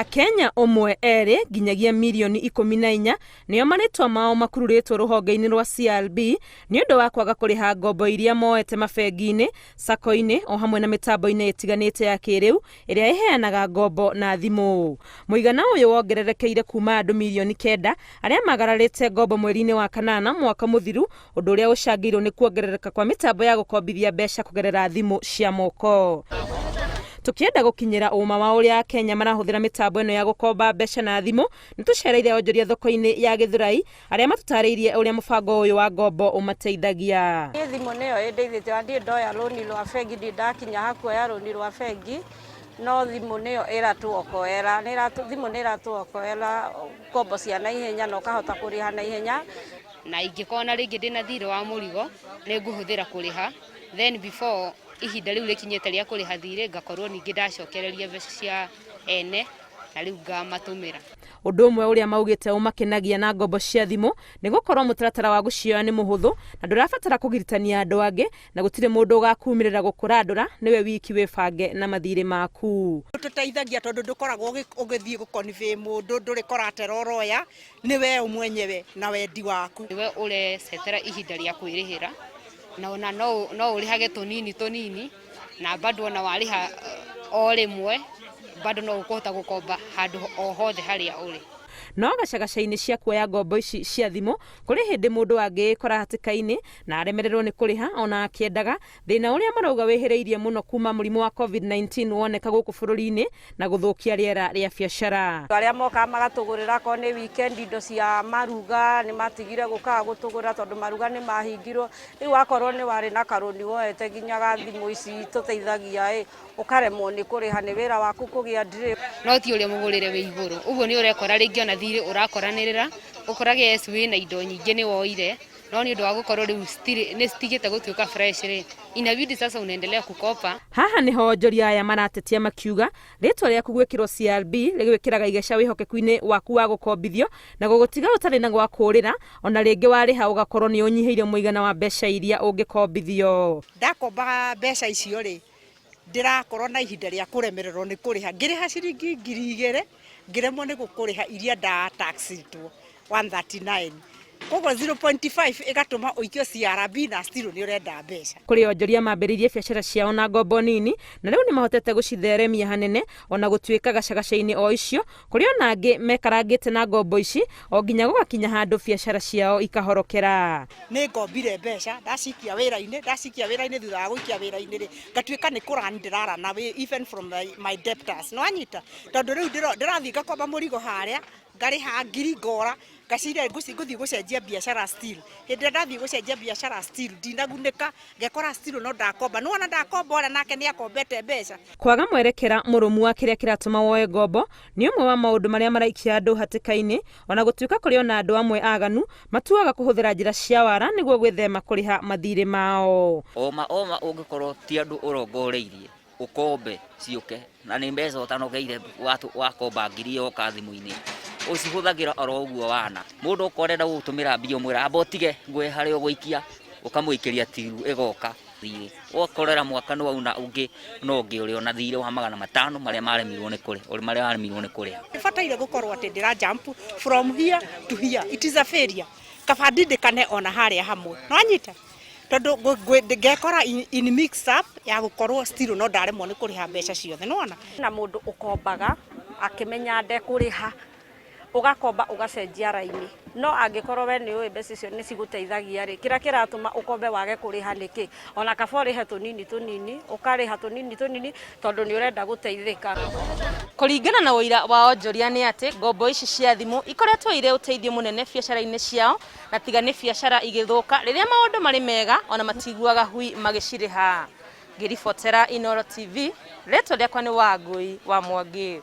Akenya ũmwe erĩ nginyagia mirioni 14 nĩo marĩtwa mao makururĩtwo rũhonge-inĩ rwa CRB nĩ ũndũ wa kwaga kũrĩha ngombo iria moete mabengi-inĩ, sacco-inĩ o hamwe na mĩtambo-inĩ ĩtiganĩte ya kĩrĩu ĩrĩa ĩheanaga ngombo na thimũ. Mũigana ũyũ wongererekeire kuma andũ mirioni kenda arĩa magararĩte ngombo mweri-inĩ wa kanana mwaka mũthiru, ũndũ ũrĩa ũcangĩirwo nĩ kuongerereka kwa mĩtambo ya gũkombithia mbeca kũgerera thimũ cia moko. Tũkĩenda gũkinyĩra ũma wa ũrĩa Akenya marahũthĩra mĩtambo ĩno ya gũkomba mbeca na thimũ, nĩ tũcereire onjoria thoko-inĩ ya Gĩthũrai arĩa matũtarĩirie ũrĩa mũbango ũyũ wa ngombo ũmateithagia. Niĩ thimũ nĩyo ĩndeithĩtie, ona ndirĩ ndoya rũni rwa bengi, ndirĩ ndakinya ha kuoya rũni rwa bengi, no thimũ nĩyo ĩratũokoera, thimũ nĩ ĩratũokoera ngombo cia naihenya na ũkahota kũrĩha naihenya. Na ingĩkorwo na rĩngĩ ndĩna thirĩ wa mũrigo, nĩ ngũhũthĩra kũrĩha, then before ihinda rĩu rĩkinyĩte rĩa kũrĩha thirĩ, ngakorwo ningĩ ndacokereria mbeca cia ene, na rĩu ngamatũmĩra. Ũndũ ũmwe ũrĩa maugĩte ũmakenagia na ngombo cia thimũ nĩ gũkorwo mũtaratara wa gũcioya nĩ mũhũthũ na ndũrabatara kũgiritania andũ angĩ na gũtirĩ mũndũ ũgakumĩrĩra gũkũrandũra, nĩwe wiki wĩbange na mathirĩ maku. Ũtũteithagia tondũ ndũkoragwo ũgĩthiĩ gũkonibĩ mũndũ, ndũrĩ collateral ũroya, nĩ we mwenyewe na wendi waku. Nĩwe ũrecetera ihinda rĩa kwĩrĩhĩra, na ona no ũrĩhage tũnini tũnini, na bado ona warĩha o rĩmwe, bado no ũkũhota gũkomba handũ o hothe harĩa ũrĩ. No gacagaca-inĩ cia kuoya ngombo ici cia thimũ, kũrĩ hĩndĩ mũndũ angĩĩkora hatĩka-inĩ na aremererwo nĩ kũrĩha ona akĩendaga, thĩna ũrĩa marauga wĩhĩrĩirie mũno kuma mũrimũ wa Covid-19 woneka gũkũ bũrũri-inĩ na gũthũkia rĩera rĩa biacara. Andũ arĩa mokaga magatũgũrĩra akorwo nĩ weekend indo cia maruga nĩ matigire gũkaga gũtũgũrĩra tondũ maruga nĩ mahingirwo. Rĩu wakorwo nĩ warĩ na karũni woete nginya ga thimũ ici tũteithagia ĩ, ũkaremwo nĩ kũrĩha nĩ wĩra waku kũgĩa delay. No ti ũrĩa mũgũrĩre wĩ igũrũ, ũguo nĩ ũrekora rĩngĩ ona thirĩ ũrakoranĩrĩra, ũkorage yes wĩna indo nyingĩ nĩ woire, no nĩ ũndũ wa gũkorwo rĩu citirĩ nĩ citigĩte gũtuĩka fresh rĩ, inabidi sasa unaendelea kukopa. Haha nĩho onjoria aya maratetia makiuga rĩtwa rĩaku gwĩkĩrwo CRB rĩgwĩkĩraga igeca wĩhokeku-inĩ waku wa gũkombithio na gũgũtiga ũtarĩ na gwa kũũrĩra ona rĩngĩ warĩha ũgakorwo nĩ ũnyihĩire mũigana wa mbeca iria ũngĩkombithio. Ndakomba mbeca icio rĩ, ndĩrakorwo na ihinda rĩa kũremererwo nĩ kũrĩha. Ngĩrĩha ciringi 2000, ngĩremwo nĩ gũkũrĩha iria nda taxitwo 139. Koguo 0.5 ĩgatũma ũikio CRB na still nĩ ũrenda mbeca. Kũrĩ onjoria mambĩrĩirie biacara ciao na ngombo nini na rĩu nĩmahotete gũcitheremia hanene ona gũtuĩka gacagaca-inĩ o icio kũrĩ ona angĩ mekarangĩte na ngombo ici o nginya gũgakinya handũ biacara ciao ikahorokera. Nĩ ngombire mbeca ndacikia wĩra-inĩ, ndacikia wĩra-inĩ thutha wa gũikia wĩra-inĩ rĩ, ngatuĩka nĩ kũrani ndĩrarana even from my debtors, nĩ wanyita? Tondũ rĩu ndĩrathiĩ ngakomba mũrigo harĩa, ngarĩha ngiri ngora, ngaciria ngũthiĩ gũcenjia biacara still. Hĩndĩ ĩrĩa ndathiĩ gũcenjia biacara still ndinagunĩka, ngekora still no ndakomba. Nĩ wona ndakomba ũrĩa nake nĩ akombete mbeca. Kwaga mwerekera mũrũmu wa kĩrĩa kĩratũma woe ngombo nĩ ũmwe wa maũndũ marĩa maraikia andũ hatĩka-inĩ, ona gũtuĩka kũrĩ ona andũ amwe aganu matuaga kũhũthĩra njĩra cia wara nĩguo gwĩthema kũrĩha mathirĩ mao. Oma oma ũngĩkorwo ti andũ ũrongoreirie ũkombe ciũke na nĩ mbeca ũtanogeire wakomba ngiri yoka thimũ-inĩ ũcihũthagĩra oro ũguo wana. Mũndũ okorwo arenda gũgũtũmĩra mbia ũmwĩra amba ũtige ngwĩre harĩa ũgũikia ũkamũikĩria tiru ĩgoka thiirĩ. Ũgakorera mwaka nĩ wauna ũngĩ na ũngĩ ũrĩ ona thiirĩ wa 500 marĩa maremirwo nĩ kũrĩha, marĩa waremirwo nĩ kũrĩha. Bataire gũkorwo atĩ ndĩra jump from here to here, it is a failure. Kaba ndindĩkane ona harĩa hamwe, nĩ wanyita? Tondũ ngekora in mix up ya gũkorwo still no ndaremwo nĩ kũrĩha mbeca ciothe, nĩ wona? Na mũndũ ũkombaga akĩmenya ndekũrĩha, ũgakomba ũgacenjia raini. No angĩkorwo we nĩ ũĩ mbeca icio nĩ cigũteithagia rĩ, kĩrĩa kĩratũma ũkombe wage kũrĩha nĩ kĩ? Ona kaba ũrĩhe tũnini tũnini, ũkarĩha tũnini tũnini tondũ nĩ ũrenda gũteithĩka. Kũringana na ũira wa onjoria nĩ atĩ ngombo ici cia thimũ ikoretwo irĩ ũteithio mũnene biacara-inĩ ciao na tiga nĩ biacara igĩthũka rĩrĩa maũndũ marĩ mega ona matiguaga hui magĩcirĩha. Ngĩribotera Inooro TV, rĩtwa rĩakwa nĩ Wangũi wa Mwangi.